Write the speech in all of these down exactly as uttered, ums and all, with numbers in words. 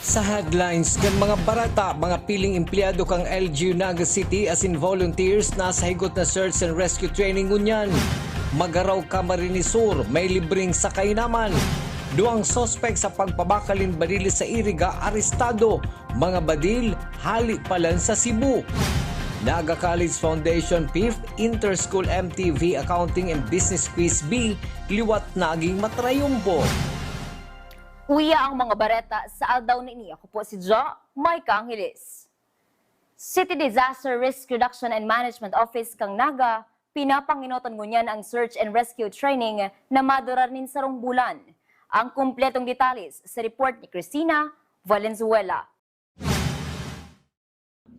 Sa headlines kan mga bareta, mga piling empleyado kan L G U Naga City asin volunteers nasa higot na search and rescue training ngunyan. Magaraw, Camarines Sur, may libreng sakay naman. Duwang suspek sa pagpabakal nin badil sa Iriga arestado. Mga badil, hali palan sa Cebu. Naga College Foundation fifth Inter-School M T V Accounting and Business Quiz B, liwat naging matrayumpo. Uya ang mga bareta sa aldaw na ini. Ako po si Jo Micah Angeles. City Disaster Risk Reduction and Management Office kan Naga, pinapangenotan ngunyan ang search and rescue training na madurar nin sarong bulan. Ang kumpletong detalles sa report ni Christina Valenzuela.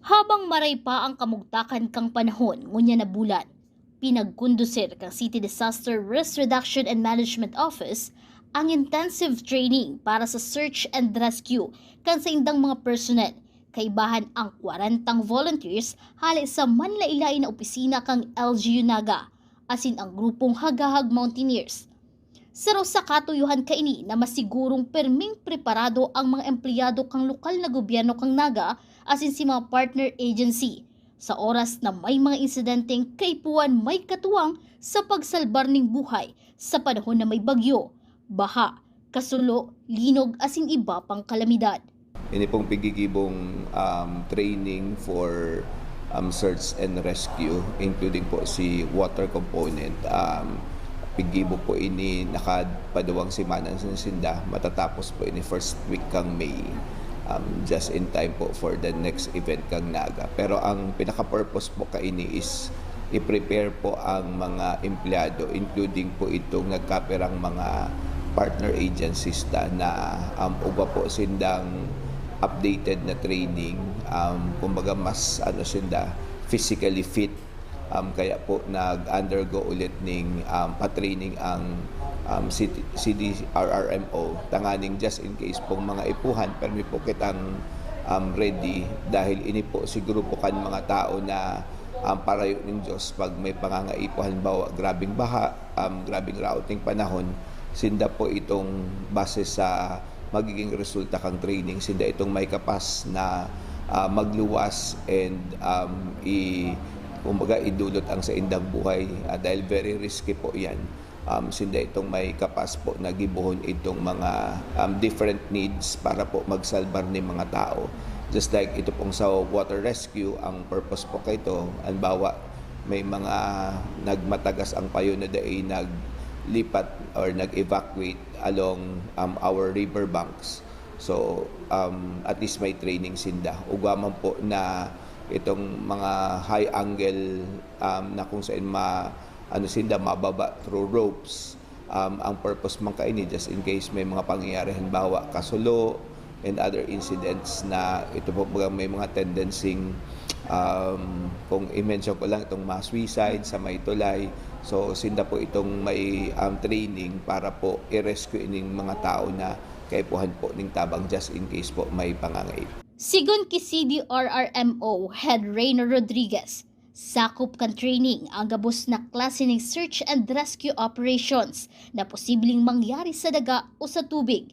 Habang maray pa ang kamugtakan kan panahon ngunyan na bulan, pinagkondusir kan City Disaster Risk Reduction and Management Office ang intensive training para sa search and rescue kan saindang mga personnel, kaibahan ang kwarentang volunteers hale sa manlaen-laen na opisina kan L G U Naga asin ang grupong Hagahag Mountaineers. Saro sa katuyohan kaini na masigurong perming preparado ang mga empleyado kan lokal na gobyerno kan Naga asin si mga partner agency sa oras na may mga insidenteng kaipuhan may katuwang sa pagsalbar nin buhay sa panahon na may bagyo, baha, kasulo, linog asin iba pang kalamidad. Ini pong pigigibong, um, training for, um, search and rescue, including po si water component, um, pigibo po ini nakapaduwang semana na sinda, matatapos po ini first week kang May, um, just in time po for the next event kang Naga. Pero ang pinaka-purpose po kaini is i-prepare po ang mga empleyado, including po itong nagkapirang mga partner agencies ta na, um, ugwa po sindang updated na training, um, kumbaga mas ano sinda, physically fit, um, kaya po nag-undergo ulit ning, um, pa-training ang, um, C D R R M O, tanganing just in case pong mga ipuhan, permi po kitang, um, ready dahil ini po siguro po kan mga tao na, um, parayo nin Diyos pag may pangangaipo, halimbawa, grabing baha, um, grabing raot ning panahon, sinda po itong base sa magiging resulta kang training, sinda itong may kapas na, ah, magluwas and, um, i-, kumbaga, idulot ang saindang buhay, ah, dahil very risky po yan. Um, sinda itong may kapas po na gibohon itong mga, um, different needs para po magsalbar nin mga tao. Just like ito pong sa water rescue, ang purpose po kaito, halimbawa, may mga nagmatagas ang payo na dai naglipat or nag-evacuate along, um, our river banks. So, um, at least may training sinda. Ugwa man po na itong mga high angle, um, na kung saan ma-, ano sinda, mababa through ropes. Um, ang purpose man kaini, just in case may mga pangyayari, halimbawa, kasulo and other incidents na ito po, baga may mga tendency, um, kung i-mention ko lang itong mga suicide sa may tulay. So, sinda po itong may, um, training para po i-rescue ining mga tao na kaipuhan po ning tabang just in case po may pangangaipo. Sigon ki C D R R M O Head Reyno Rodriguez, sakop kan training ang gabos na klase ning search and rescue operations na posibleng mangyari sa daga o sa tubig.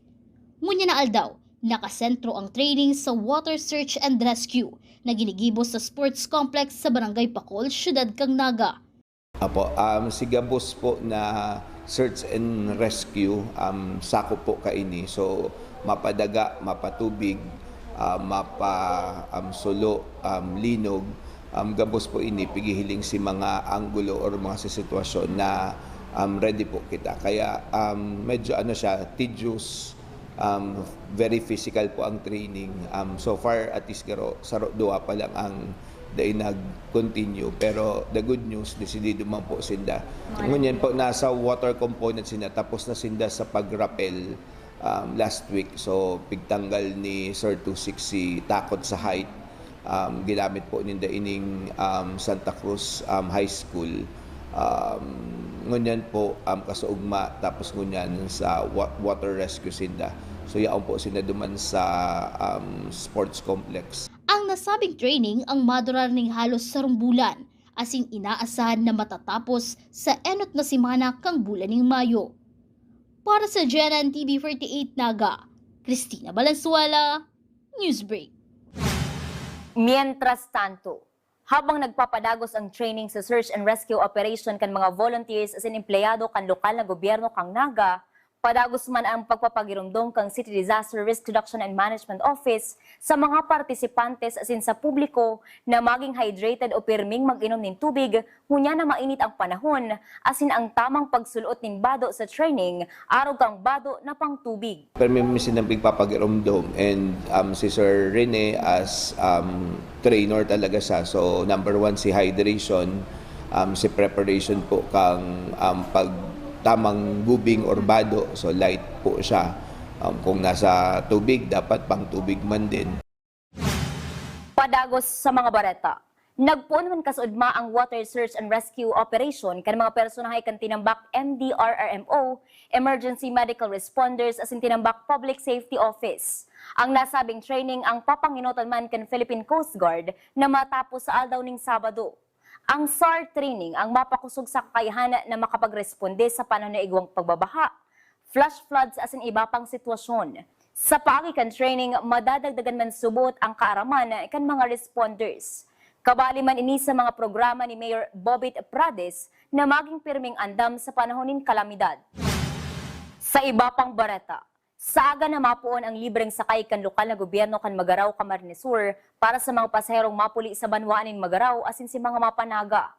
Ngunyan na aldaw, nakasentro ang training sa water search and rescue na ginigibo sa sports complex sa Barangay Pacol, Siyudad kan Naga. Apo, um, si gabos po na search and rescue, um, sakop po kaini. So, mapadaga, mapatubig, ah, mapa, um, sulo, um, linog, um, gabos po ini, pighihiling si mga anggulo or mga si sitwasyon na, um, ready po kita. Kaya, um, medyo ano siya, tedious, um, very physical po ang training. Um, so far, at least garo, saro, duwa pa lang ang dai nag-continue. Pero the good news, desidido man po sinda. Ngunyan po, nasa water component sinda, tapos na sinda sa pag-rappel, um, last week. So, pigtanggal ni Sir two six si takot sa height. Um, ginamit po ninda ining, um, Santa Cruz, um, High School. Um, ngunyan po, um, kasaugma, tapos ngunyan sa wa-, water rescue sinda. So, yaon po sinda duman sa, um, sports complex. Ang nasabing training ang madurar ning halos sarong bulan, asin inaasahan na matatapos sa enot na semana kang bulan ning Mayo. Para sa G N N T V forty-eight Naga, Christina Valenzuela, Newsbreak. Mientras tanto, habang nagpapadagos ang training sa search and rescue operation kan mga volunteers asin empleyado kan lokal na gobyerno kan Naga, padagos man ang pagpapagiromdom kan City Disaster Risk Reduction and Management Office sa mga partisipantes asin sa publiko na maging hydrated o pirming mag-inom nin tubig ngunyan na mainit ang panahon, asin ang tamang pagsul-ot nin bado sa training, arog kan bado na pangtubig. Permi mi sinda pigpapagiromdom, and, um, si Sir Rene as, um, trainer talaga siya. So, number one, si hydration, um, si preparation po kang, um, pag tamang gubing or bado. So, light po siya. Um, kung nasa tubig, dapat pang tubig man din. Padagos sa mga bareta. Nagpoon man kasuodma ang water search and rescue operation kan mga personahe kan tinambak M D R R M O, Emergency Medical Responders asin tinambak Public Safety Office. Ang nasabing training ang papangenotan man kan Philippine Coast Guard na matapos sa aldaw ning Sabado. Ang SAR training ang mapakosog sa kakayahan na makapagresponde sa panahon na igwang pagbabaha, flash floods asin iba pang sitwasyon. Sa paagi kan training, madadagdagan man subot ang kaaraman kan mga responders. Kabali man ini sa mga programa ni Mayor Bobit Prades na maging pirming andam sa panahon nin kalamidad. Sa iba pang bareta, sa aga na mapoon ang libreng sakay kan lokal na gobyerno kan Magarao, Camarines Sur para sa mga pasaherong mapuli sa banwaan nin Magarao asin si mga mapanaga.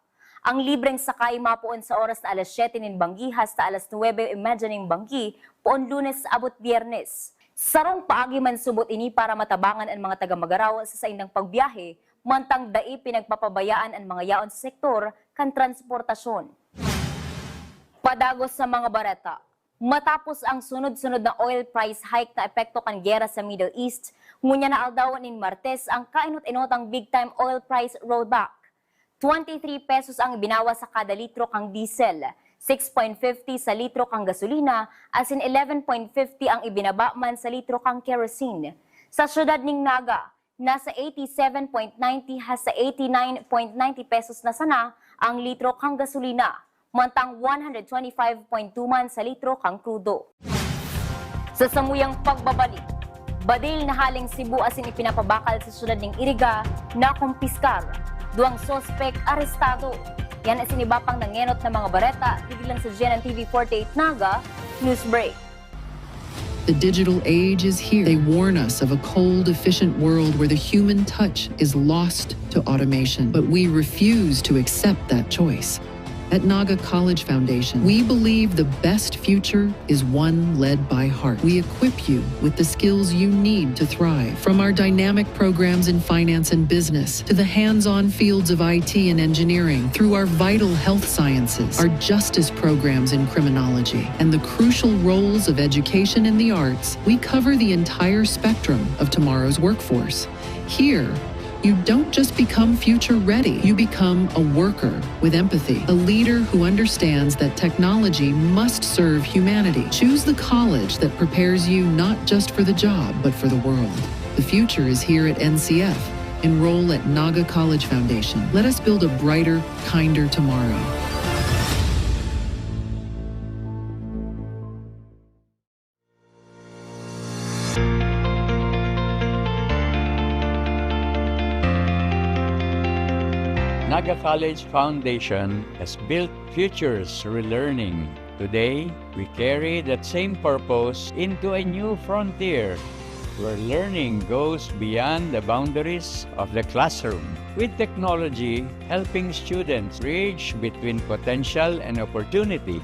Ang libreng sakay mapoon sa oras na alas siyete nin banggi hasta alas nuwebe y medya nin banggi, poon Lunes abot Biyernes. Sarong paagi man subot ini para matabangan an mga taga Magarao sa saindang pagbiyahe, mantang dai pinagpapabayaan an mga yaon sa sektor kan transportasyon. Padagos sa mga bareta. Matapos ang sunod-sunod na oil price hike na epekto kan gera sa Middle East, ngunyan na aldaw nin Martes ang kainot-inotang big time oil price rollback. Twenty-three pesos ang ibinawas sa kada litro kan diesel, six point fifty sa litro kan gasolina, asin eleven point fifty ang ibinaba man sa litro kan kerosene. Sa siyudad nin Naga, nasa eighty-seven point ninety hasta eighty-nine point ninety pesos na sana ang litro kan gasolina, mantang one hundred twenty-five point two man sa litro kan krudo. Sa samuyang pagbabalik, badil na haling Cebu asin ipinapabakal sa siyudad nin Iriga, nakumpiskar. Duwang suspek arestado. Yan asin iba pang nangenot na mga bareta, digdi lang sa G N N T V forty-eight Naga, Newsbreak. The digital age is here. They warn us of a cold, efficient world where the human touch is lost to automation. But we refuse to accept that choice. At Naga College Foundation, we believe the best future is one led by heart. We equip you with the skills you need to thrive. From our dynamic programs in finance and business to the hands-on fields of I T and engineering, through our vital health sciences, our justice programs in criminology, and the crucial roles of education in the arts, we cover the entire spectrum of tomorrow's workforce. Here, you don't just become future ready, you become a worker with empathy, a leader who understands that technology must serve humanity. Choose the college that prepares you not just for the job, but for the world. The future is here at N C F. Enroll at Naga College Foundation. Let us build a brighter, kinder tomorrow. Naga College Foundation has built futures through learning. Today, we carry that same purpose into a new frontier where learning goes beyond the boundaries of the classroom, with technology helping students bridge between potential and opportunity.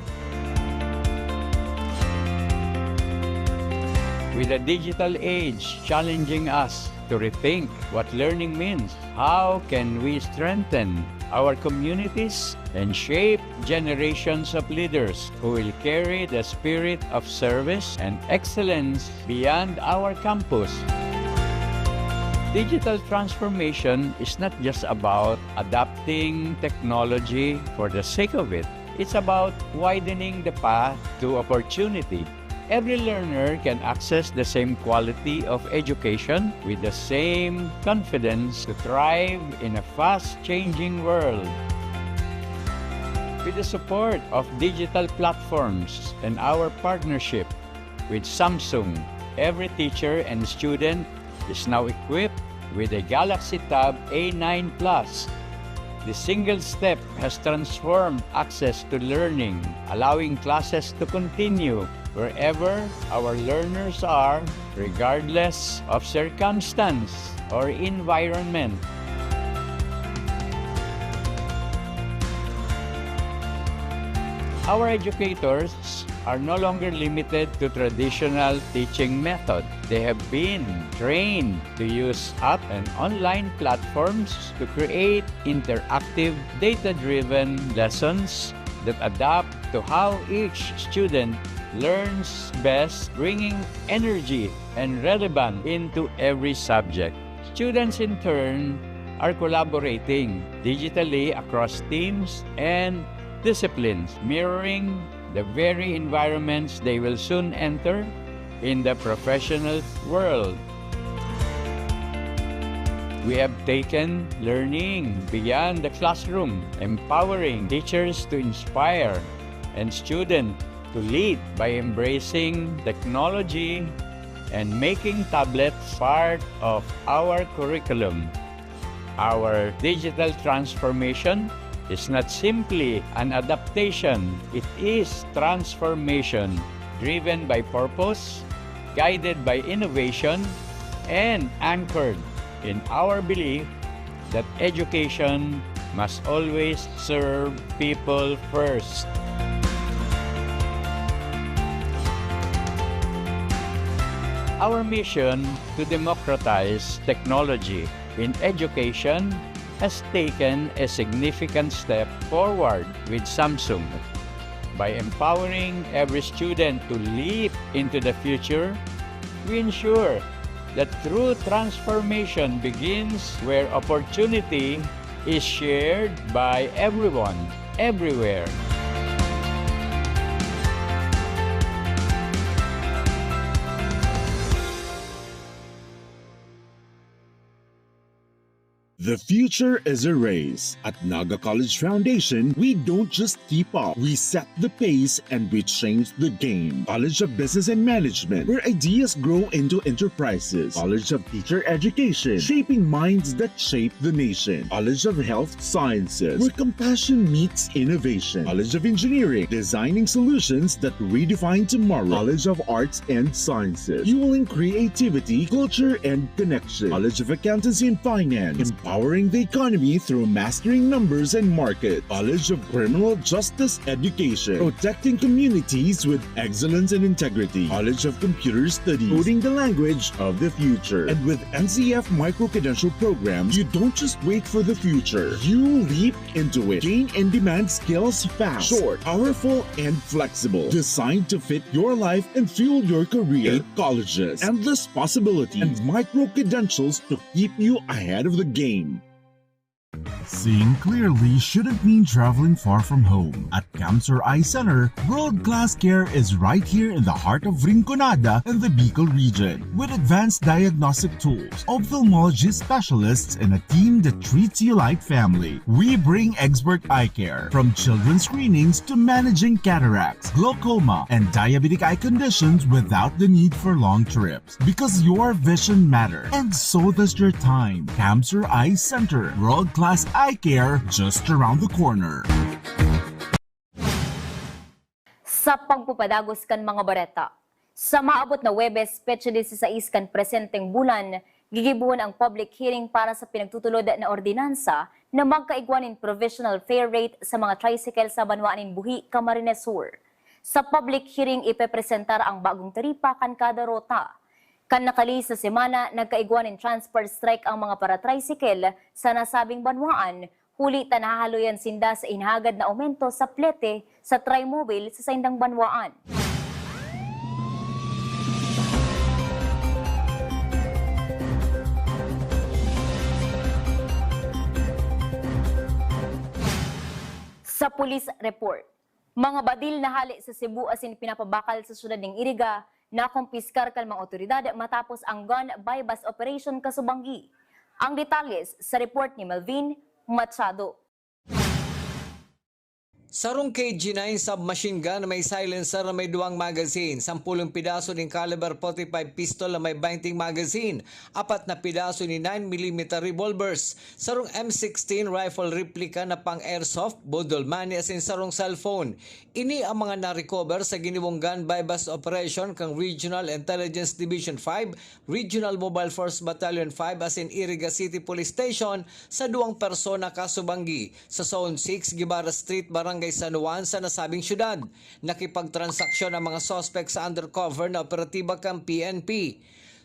With the digital age challenging us to rethink what learning means, how can we strengthen our communities and shape generations of leaders who will carry the spirit of service and excellence beyond our campus? Digital transformation is not just about adapting technology for the sake of it. It's about widening the path to opportunity. Every learner can access the same quality of education with the same confidence to thrive in a fast-changing world. With the support of digital platforms and our partnership with Samsung, every teacher and student is now equipped with a Galaxy Tab A nine Plus. The single step has transformed access to learning, allowing classes to continue wherever our learners are, regardless of circumstance or environment. Our educators are no longer limited to traditional teaching method. They have been trained to use app and online platforms to create interactive, data-driven lessons that adapt to how each student learns best, bringing energy and relevance into every subject. Students, in turn, are collaborating digitally across teams and disciplines, mirroring the very environments they will soon enter in the professional world. We have taken learning beyond the classroom, empowering teachers to inspire and students to lead by embracing technology and making tablets part of our curriculum. Our digital transformation is not simply an adaptation, it is transformation driven by purpose, guided by innovation, and anchored in our belief that education must always serve people first. Our mission to democratize technology in education has taken a significant step forward with Samsung. By empowering every student to leap into the future, we ensure that true transformation begins where opportunity is shared by everyone, everywhere. The future is a race. At Naga College Foundation, we don't just keep up. We set the pace and we change the game. College of Business and Management, where ideas grow into enterprises. College of Teacher Education, shaping minds that shape the nation. College of Health Sciences, where compassion meets innovation. College of Engineering, designing solutions that redefine tomorrow. College of Arts and Sciences, fueling creativity, culture, and connection. College of Accountancy and Finance, empowering the economy through mastering numbers and market. College of Criminal Justice Education, protecting communities with excellence and integrity. College of Computer Studies, coding the language of the future. And with N C F micro-credential programs, you don't just wait for the future. You leap into it. Gain in-demand skills fast, short, powerful, and flexible. Designed to fit your life and fuel your career. Eight colleges, endless possibilities, and micro-credentials to keep you ahead of the game. Seeing clearly shouldn't mean traveling far from home. At Camsur Eye Center, world-class care is right here in the heart of Rinconada and the Bicol region. With advanced diagnostic tools, ophthalmology specialists, and a team that treats you like family, we bring expert eye care. From children's screenings to managing cataracts, glaucoma, and diabetic eye conditions without the need for long trips. Because your vision matters, and so does your time. Camsur Eye Center, world-class eye care just around the corner. Sa pagpapadagos kan mga bareta, sa maabot na Huwebes, petsa disisais kan presenteng bulan, gigibohon ang public hearing para sa pinagtutulod na ordinansa na magkaigwa nin provisional fare rate sa mga tricycle sa banwaan nin Buhi, Camarines Sur. Sa public hearing, ipepresentar ang bagong taripa kan kada rota. Kan nakalihis na semana, nagkaigwa nin transport strike ang mga paratricycle sa nasabing banwaan, huli ta nahahaloyan sinda sa inhagad na aumento sa plete sa Trimobile sa saindang banwaan. Sa police report, mga badil na hale sa Cebu asin pinapabakal sa syudad nin Iriga, nakumpiskar kan mga awtoridad matapos ang gun buy-bust operation kasubanggi. Ang detalye sa report ni Melvin Machado. Sarong K G nine submachine gun na may silencer na may duwang magazine, sampulong pidaso nin caliber forty-five pistol na may bainting magazine, apat na pidaso nin nine millimeter revolvers, sarong M sixteen rifle replica na pang-airsoft, boodle money asin sarong cellphone. Ini ang mga na-recover sa giniwang gun buy-bust operation kan Regional Intelligence Division five, Regional Mobile Force Battalion five asin Iriga City Police Station sa duwang persona kasubanggi sa Zone six, Guevara Street, Barangay San Juan sa nasabing syudad. Nakipagtransaksyon ang mga suspek sa undercover na operatiba kan P N P.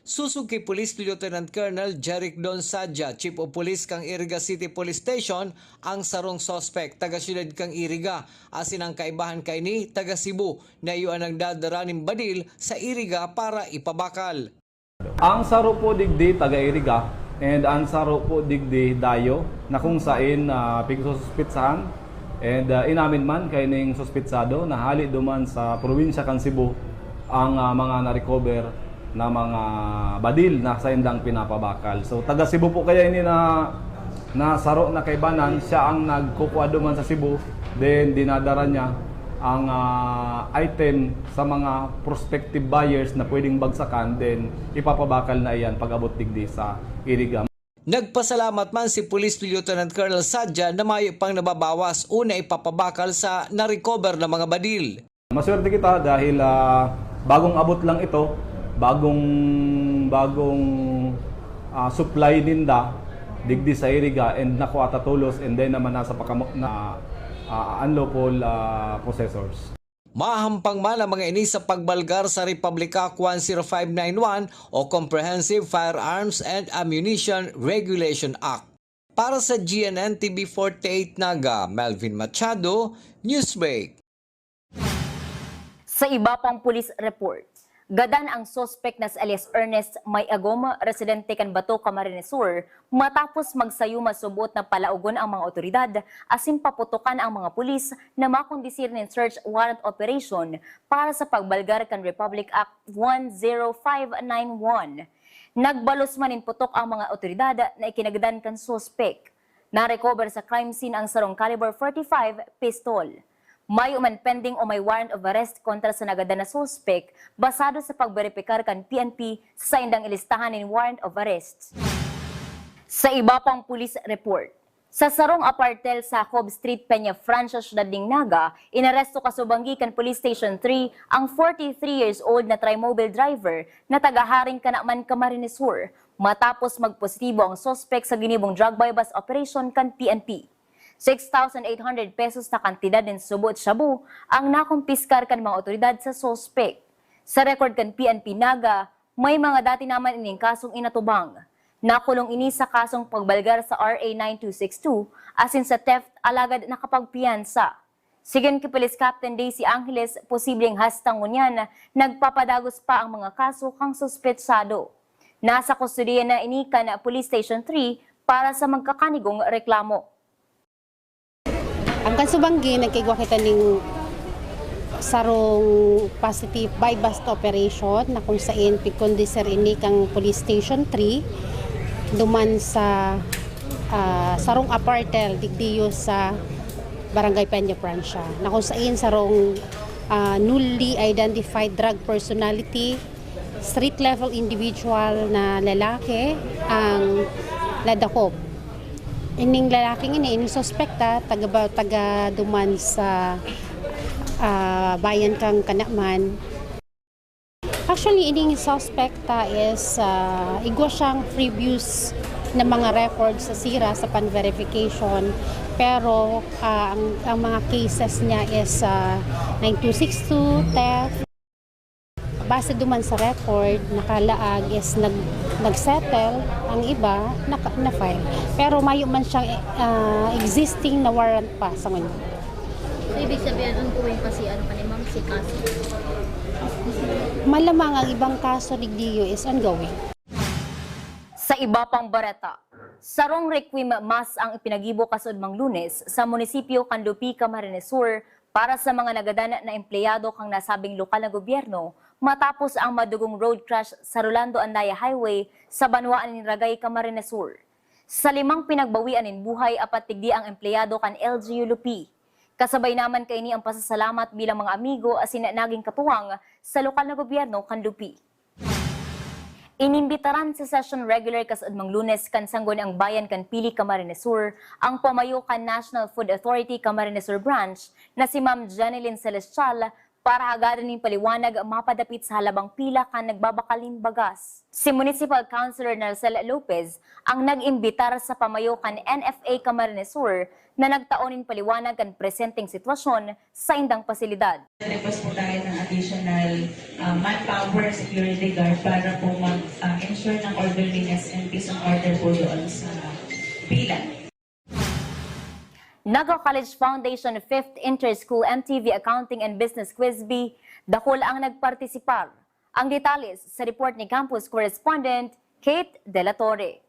Susog ki Police Lieutenant Colonel Jeric Don Sadia, Chief of Police kan Iriga City Police Station, ang sarong suspek, taga syudad kan Iriga, asin ang kaibahan kaini, taga Cebu, na iyo an nagdadara nin badil sa Iriga para ipabakal. Ang saro po digdi taga Iriga, and ang saro po digdi Dayo, na kung sain, ah, pigsususpitsahan, and, ah, inamin man kaining suspitsado na hali duman sa probinsya kan Cebu ang, ah, mga na-recover na mga badil na saindang pinapabakal. So, taga Cebu po kaya ini na, na saro na kaibanan, siya ang nagkukua duman sa Cebu, then dinadara niya ang, ah, item sa mga prospective buyers na pwedeng bagsakan, then ipapabakal na iyan pag-abot digdi sa Iriga. Nagpasalamat man si Police Lieutenant Colonel Sadia na mayo pang nababawas o naipapabakal sa na-recover na mga badil. Maswerte kita dahil, ah, bagong abot lang ito, bagong, bagong, ah, supply ninda digdi sa Iriga, and nakuha ta tolos, and then naman nasa pakamo-, na, ah, unlawful, ah, possessors. Mahahampang man ang mga ini sa pagbalgar sa Republic Act one zero five nine one o Comprehensive Firearms and Ammunition Regulation Act. Para sa G N N T V forty-eight Naga, Melvin Machado, Newsbreak. Sa iba pang police report, gadan ang suspek na si alias Ernest May Agom, residente kan Bato, Camarines Sur, matapos magsayuma subot na palaogon ang mga otoridad asin paputokan ang mga pulis na makondisir nin search warrant operation para sa pagbalgar kan Republic Act one zero five nine one. Nagbalos man nin putok ang mga otoridad na ikinagadan kan suspek. Na-recover sa crime scene ang sarong caliber forty-five pistol. Mayo man pending o may warrant of arrest kontra sa nagadan na suspek, basado sa pagberipikar kan P N P sa saindang ilistahan nin warrant of arrest. Sa iba pang police report, sa sarong apartel sa Jacob Street, Peña Francia, Syudad nin Naga, inaresto kasubanggi kan Police Station three ang forty-three years old na trimobile driver na taga Haring Kanaman, Camarines Sur, matapos magpositibo ang suspek sa ginibong drug buy-bust operation kan P N P. Six thousand eight hundred pesos na kantidad nin subot shabu ang nakumpiskar kan mga otoridad sa suspek. Sa record kan P N P Naga, may mga dati naman ining kasong inatubang. Nakulong ini sa kasong pagbalgar sa R A nine two six two asin sa theft, alagad nakapagpiyansa. Sigon ki Police Captain Daisy Angeles, posibleng hasta ngunyan nagpapadagos pa ang mga kaso kan suspetsado. Nasa kustodiya na ini kan Police Station three para sa magkakanigong reklamo. Ang kansubanggi, nagkaigwa kita ning sarong positive buy-bust operation na kung sain pigkondisir ini kan Police Station three duman sa, ah, sarong apartel digdiyo sa Barangay Peña Francia, na kung sain sarong, ah, newly identified drug personality, street level individual na lalaki ang nadakop. Ining lalaking ini, ining suspekta, taga ba-, taga duman sa, ah, bayan kan Kanaman. Actually, ining suspekta is, ah, igwa siyang previous na mga record sa sira sa pan-verification. Pero, ah, ang, ang mga cases niya is, ah, nine two six two, theft. Base duman sa record, nakalaag is nag-, nag-settle, ang iba naka-, na-file. Pero mayo man siyang, ah, existing na warrant pa sa ngayon. So, ibig sabihin, ongoing pa si, ano, kani ma'am, si kaso? Malamang ang ibang kaso digdiyo is ongoing. Sa iba pang bareta, sarong requiem mass ang ipinagibo kasuodmang Lunes sa munisipyo kan Lupi, Camarines Sur, para sa mga nagadan na empleyado kan nasabing lokal na gobyerno matapos ang madugong road crash sa Rolando Andaya Highway sa banwaan nin Ragay, Camarines Sur. Sa limang pinagbawian nin buhay, apat digdi ang empleyado kan L G U Lupi. Kasabay naman kaini ang pasasalamat bilang mga amigo asin naging katuwang sa lokal na gobyerno kan Lupi. Inimbitaran sa session regular kasadmang Lunes kan Sangguniang Bayan kan Pili, Camarines Sur ang pamayo kan National Food Authority Camarines Sur Branch na si Ma'am Jenilyn Celestial para hagadan nin paliwanag mapadapit sa halabang pila kan nagbabakal nin bagas. Si Municipal Councilor Narcel Lopez ang nag-imbitar sa pamayo kan N F A Camarines Sur na nagtao nin paliwanag kan presenteng sitwasyon sa indang pasilidad. Request po tayo ng additional, ah, manpower, security guard para po mag, ah, ensure ng orderliness and peace and order po doon sa pila. Naga College Foundation fifth Inter-School M T V Accounting and Business Quiz Bee, dakul ang nagpartisipar. Ang detalles sa report ni campus correspondent Kate De La Torre.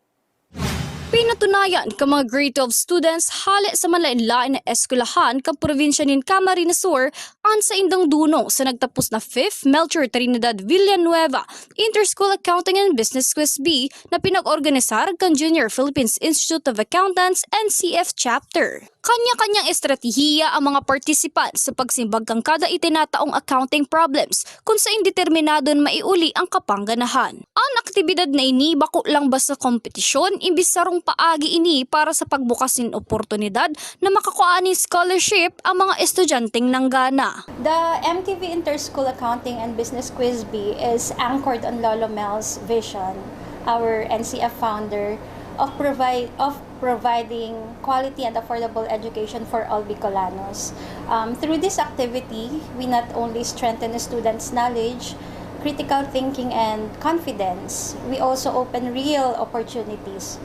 Pinatunayan kan mga grade twelve students hale sa manlaen-laen na eskwelahan kan probinsya nin Camarines Sur an saindang dunong sa nagtapos na fifth Melchor Trinidad Villanueva Inter-School Accounting and Business Quiz Bee na pinag-organisar kan Junior Philippines Institute of Accountants, N C F Chapter. Kanya-kanyang estratehiya ang mga participants sa pagsimbag kan kada itinataong accounting problems kun sain determinadon maiuli ang kapangganahan. An aktibidad na ini bako lang basta kompetisyon, imbis sarong paagi ini para sa pagbukas nin oportunidad na makakua nin scholarship ang mga estudyanteng nanggana. The M T V Inter-School Accounting and Business Quiz Bee is anchored on Lolo Mel's vision, our N C F founder, of provide of providing quality and affordable education for all Bicolanos. Um, through this activity, we not only strengthen the students' knowledge, critical thinking, and confidence, we also open real opportunities.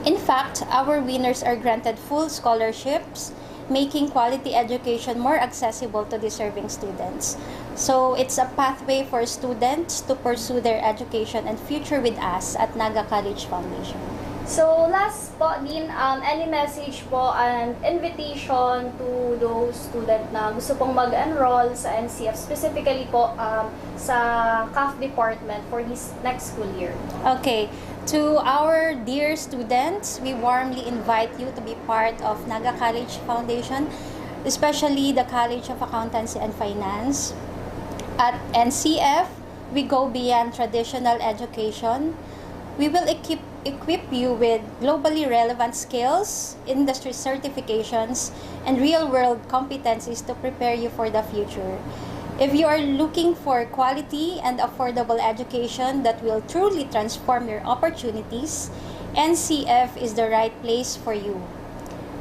In fact, our winners are granted full scholarships, making quality education more accessible to deserving students. So, it's a pathway for students to pursue their education and future with us at Naga College Foundation. So, last po, Dean, um, any message po and invitation to those student na gusto pong mag-enroll sa N C F, specifically po, um, sa C A F department for this next school year? Okay. To our dear students, we warmly invite you to be part of Naga College Foundation, especially the College of Accountancy and Finance. At N C F, we go beyond traditional education. We will equip, equip you with globally relevant skills, industry certifications, and real-world competencies to prepare you for the future. If you are looking for quality and affordable education that will truly transform your opportunities, N C F is the right place for you.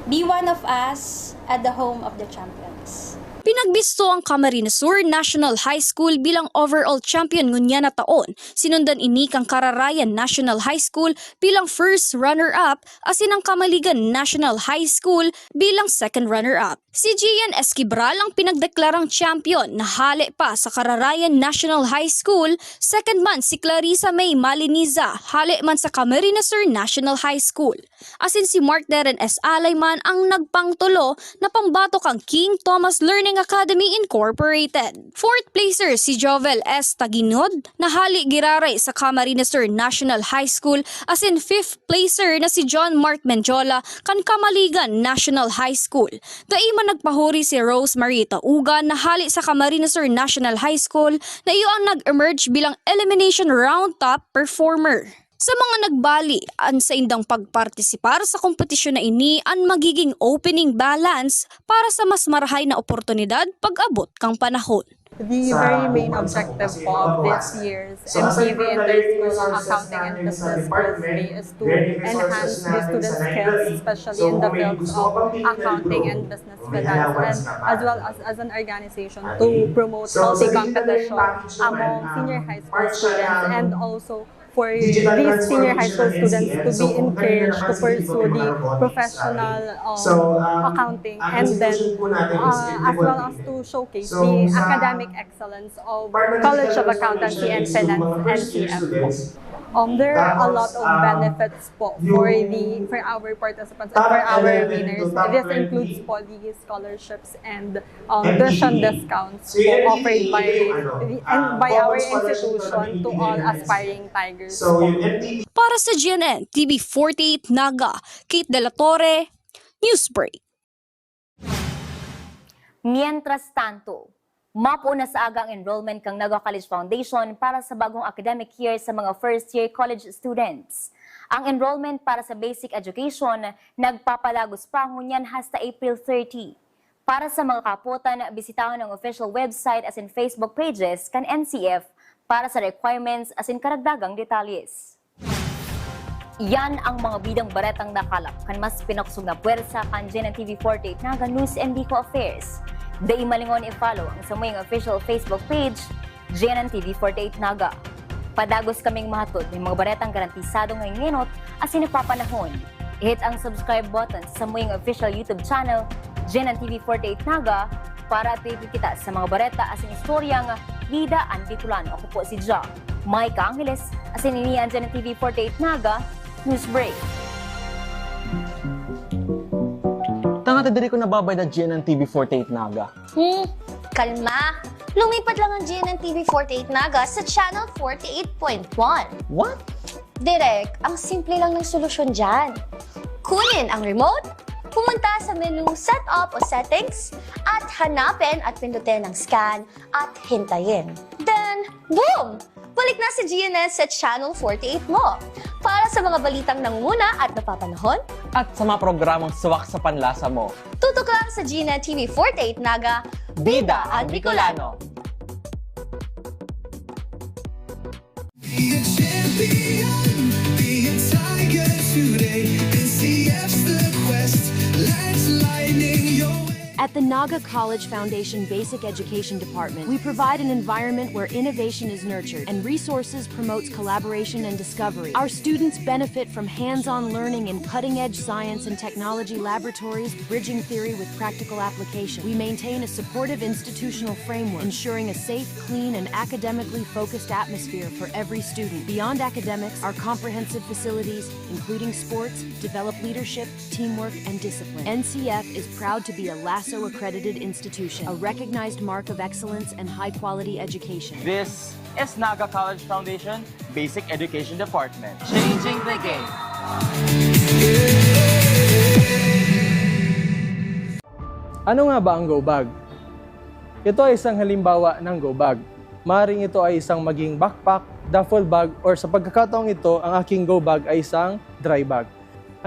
Be one of us at the home of the champions. Pinagbisto ang Camarines Sur National High School bilang overall champion ngunyan na taon. Sinundan ini kan Kararayan National High School bilang first runner-up, asin ang Camaligan National High School bilang second runner-up. Si Gian Esquibral ang pinagdeklarang champion na hale pa sa Kararayan National High School, second man si Clarissa May Maliniza, hale man sa Camarines Sur National High School. Asin si Mark Darren S. Alayman ang nagpangtulo na pambato kan King Thomas Learning Academy Incorporated. Fourth placer si Jovel S. Taginod, na hale giraray sa Camarines Sur National High School, asin fifth placer na si John Mark Mendiola kan Camaligan National High School. Dai man nagpahuri si Rose Marie Taugan na hale sa Camarines Sur National High School na iyo ang nag-emerge bilang elimination round top performer. Sa mga nagbali, an saindang pagpartisipar sa kompetisyon na ini an magiging opening balance para sa mas marahay na oportunidad pag-abot kan panahon. The very main objective po of this year's M T V Inter-School Accounting and Business Quiz Bee is to enhance the students' skills, especially in the fields of accounting and business finance, and as well as, as an organization, to promote healthy competition among senior high school students, and also for these senior high school students to be encouraged to pursue the professional, um, accounting, and then, uh, as well as to showcase the academic excellence of College of Accountancy and Finance, N C F po. Um, there are a lot of benefits po for the, for our participants and for our winners. This includes po the scholarships and, um, tuition discounts po offered by the, and by our institution to all aspiring Tigers po. Para sa G N N T V forty-eight Naga, Kate De La Torre, Newsbreak. Mientras tanto, mapoon na sa aga ang enrollment kan Naga College Foundation para sa bagong academic year sa mga first year college students. Ang enrollment para sa basic education nagpapalagos pa ngunyan hasta April thirty. Para sa mga kapotan, bisitahon ang official website asin Facebook pages kan N C F para sa requirements asin karagdagang detalyes. Yan ang mga bidang baretang nakalap kan mas pinakusog na pwersa kan G N N T V forty-eight Naga News and Bicol Affairs. Dai malingaw na i-follow ang samuyang official Facebook page, G N N T V forty-eight Naga. Padagos kaming mahatod nin mga baretang garantisadong naengenot asin nagpapanahon. I-hit ang subscribe button sa samuyang official YouTube channel, G N N T V forty-eight Naga, para updated kita sa mga bareta asin istoryang Bida an Bicolano. Ako po si Ja Micah Angeles, asin ini an G N N T V forty-eight Naga News Break. Tanga ta diri ko nababayad na G N N T V forty-eight Naga. Hmm, kalma. Lumipat lang ang G N N T V forty-eight Naga sa Channel forty-eight point one. What? Direk, ang simple lang ng solusyon dyan. Kunin ang remote, pumunta sa menu Setup o Settings, at hanapin at pindutin ang Scan at hintayin. Then, boom! Balik na si G N N sa Channel forty-eight mo. Para sa mga balitang nangunguna at napapanahon, at sa mga programang swak sa panlasa mo, tutok lang sa G N N T V forty-eight Naga, Bida an Bicolano. Be a champion, be a tiger today. N C F's the quest, let's lightning your way. At the Naga College Foundation Basic Education Department, we provide an environment where innovation is nurtured and resources promotes collaboration and discovery. Our students benefit from hands-on learning in cutting-edge science and technology laboratories, bridging theory with practical application. We maintain a supportive institutional framework, ensuring a safe, clean, and academically focused atmosphere for every student. Beyond academics, our comprehensive facilities, including sports, develop leadership, teamwork, and discipline. N C F is proud to be a LASO accredited institution, a recognized mark of excellence and high quality education. This is Naga College Foundation Basic Education Department. Changing the game. Ano nga ba ang go bag? Ito ay isang halimbawa ng go bag. Maring ito ay isang maging backpack, duffel bag, or sa pagkakataong ito, ang aking go bag ay isang dry bag.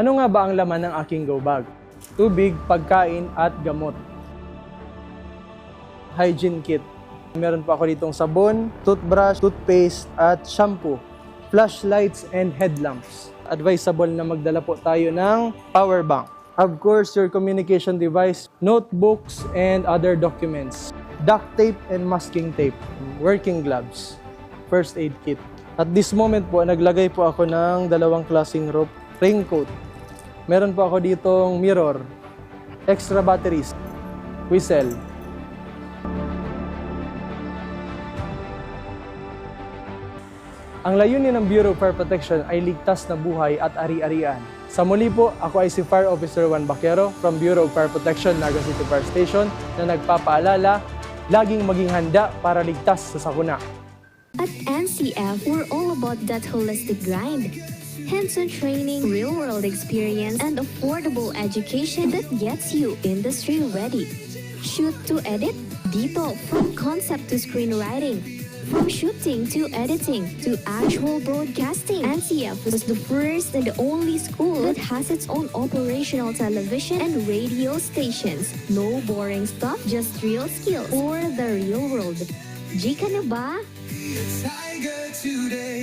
Ano nga ba ang laman ng aking go bag? Tubig, pagkain, at gamot. Hygiene kit. Meron po ako ditong sabon, toothbrush, toothpaste, at shampoo. Flashlights and headlamps. Advisable na magdala po tayo ng power bank. Of course, your communication device, notebooks, and other documents. Duct tape and masking tape. Working gloves. First aid kit. At this moment po, naglagay po ako ng dalawang klaseng rope, raincoat. Meron po ako ditong mirror, extra batteries, whistle. Ang layunin ng Bureau of Fire Protection ay ligtas na buhay at ari-arian. Sa muli po, ako ay si Fire Officer Juan Baquero from Bureau of Fire Protection, Naga City Fire Station, na nagpapaalala, laging maging handa para ligtas sa sakuna. At N C F, we're all about that holistic grind. Hands-on training, real-world experience, and affordable education that gets you industry ready. Shoot to edit? Dito, from concept to screenwriting, from shooting to editing to actual broadcasting, N C F was the first and only school that has its own operational television and radio stations. No boring stuff, just real skills for the real world. G ka na ba? Tiger today.